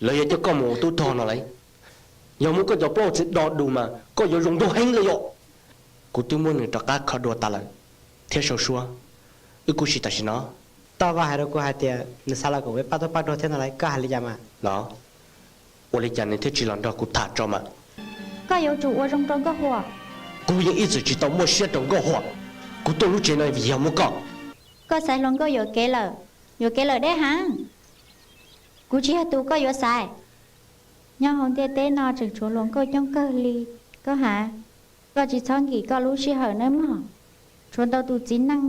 Lawv yuav coj koj mus ua tub rog no lauj. Yog muab koj cov plaub txiv do dus mas koj yuav zoo nraug heev li yom. Kuv twb muab nws rov qab kho dua tas lawm thiab sau suab, wb kub si tam sim no. Toj koj hais rau kuv hais tias nws xav los koom peb pab tub pab rog thiab no lauj, koj hais li cas mas? Los, ua li cas nws thiaj tsis los nrog kuv tham tso mas? Koj yuav tsum ua zoo rau Nkauj Huas. Kuv yeej ib txwm tsis tau muaj siab rau Nkauj Huas. Kuv tuaj lub tsev no vim yog muaj koj. Koj xaiv hluas nkauj yuam kev lawm, yuam kev lawm deb heev. Kuv tsis yog tus koj yuav xaiv. Nyob hauv ntiaj teb no tseem tshuav hluas nkauj coob kawg li, Nkauj Huas. Koj tsis txhob nkim koj lub sij hawm nawb mog. Tshuav ntau tus txiv neej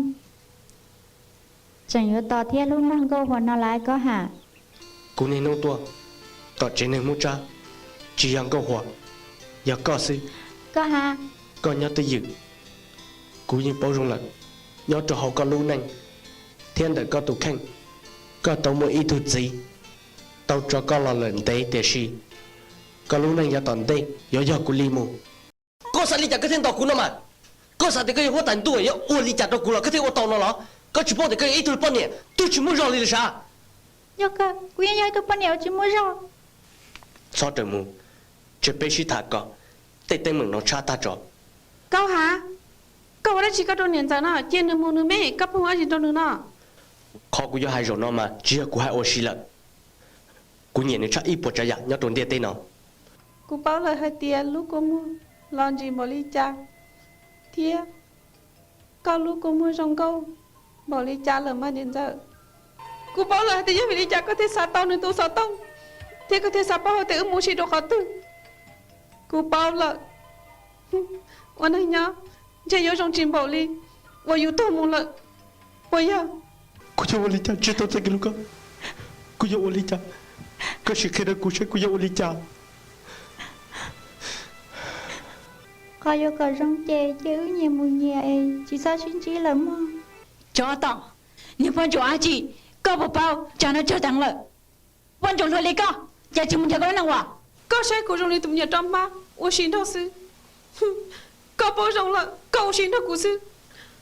tseem yuav tos thiab hlub nrog Nkauj Huas no lawm Nkauj Huas. Kuv niaj hnub tuaj tom tsev neeg Hmoob Tsab, tsis yog Nkauj Huas, yog koj xwb. Nkauj Huas, koj nyob twj ywm, kuv yeej paub zoo lawm. Nyob rau hauv koj lub neej thiab ntawm koj tus kheej, koj tau muaj ib tug txiv tau tso koj los lawm ntev, tiam sis koj lub neej yav tom ntej yuav yog kuv li mus. Koj xav li cas koj thiaj ntaus kuv no mas? Koj xav tias koj yog huab tais ntuj, yuav ua li cas rau kuv los koj thiaj ua tau no los? Koj tsis paub tias koj yog ib tug poj niam twb tsis muaj zog li los sav? Yog kawg, kuv yeej yog ib tug poj niam uas tsis muaj zog. Txhob rawm mus, tseg peb sib tham kom tej teeb meem no tshab tag tso. Nkauj Huas, koj ua dab tsi koj rau niam ntxawm no? Cia nws mus nws me, koj pheej ua dab tsi rau nws no? Qhov kuv yuav hais zaum no mas tsis yog kuv hais ua si lawm. Kuv nyiam nws tshaj ib puas tsav yam nyob rau ntiaj teb no. Kuv paub lawm hais tias lub kua muag los ntsim npaum li cas, thiab koj lub kua muag zoo nkauj npaum li cas lawm mas niam ntxawm. Kuv paub lawm hais tias yog vim li cas koj thiaj xav tau nws tus xov tooj, thiab koj thiaj xav paub hais tias wb mus ua si rau qhov twg. Kuv paub lawm. Ua neeg nyob ntshe yuav zoo tsis npaum li uas yus tuag mus lawm, puas yog? Kuv yuav ua li cas tsis tau txoj kev hlub koj? Kuv yuav ua li cas? Koj sim qhia rau kuv saib kuv yuav ua li cas. Qhov yuav kom zoo ces cia wb nyias mus nyias es tsis txhob sib ntsib lawm mog. Tsov tom, niag poj ntsuam dab tsi, koj puas paub tsam no tsawg teev lawm? Poj ntsuam hluas li koj, cas tsis mus nrhiav koj lub neej ua? Koj saib kuv zoo li tus me nyuam roj hmab ua si nraug xwb. Koj paub zoo lawm, koj ua si nrog kuv xwb.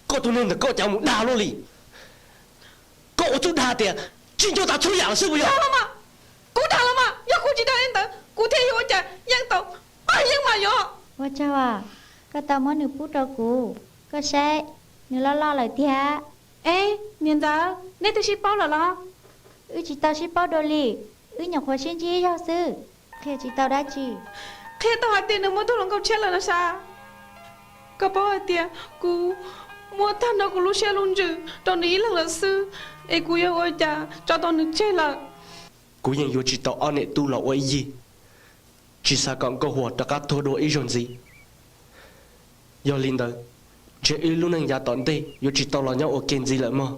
Koj tus neeg ntawm koj cas mus dag luaj li. Koj ua txuj dag tias tsis nco tas txhua yam lawm xwb puas yog? Dag los mas, kuv dag los mas, yog kuv tsis dag li ntawd kuv thiaj yuav ua cas yeej tau pab yeeb mas yog. Ua tsaug, koj tau muab nws pub rau kuv, koj saib, nws loj loj lawm tiag. Eb, niam ntxawm, neb twb sib paub lawm los? Wb tsis tau sib paub dua li, wb nyuam qhuav sib ntsib ib zaug xwb, qhia tsis tau dab tsi. Qhia tau hais tias nws muaj tug hluas nkauj tshiab lawm no sas. Koj paub hais tias kuv muab tag nrho kuv lub siab lub ntsws rau nws ib leeg lawm xwb, es kuv yuav ua cas tso tau nws tseg lawm? Kuv yeej yuav tsis tau ob niam tub los ua ib yig, tsis xav kom Nkauj Huas rov qab tuag dua ib zaug ntxiv. Yog li ntawd, ntshe wb lub neej yav tom ntej yuav tsis tau los nyob ua ke ntxiv lawm mog.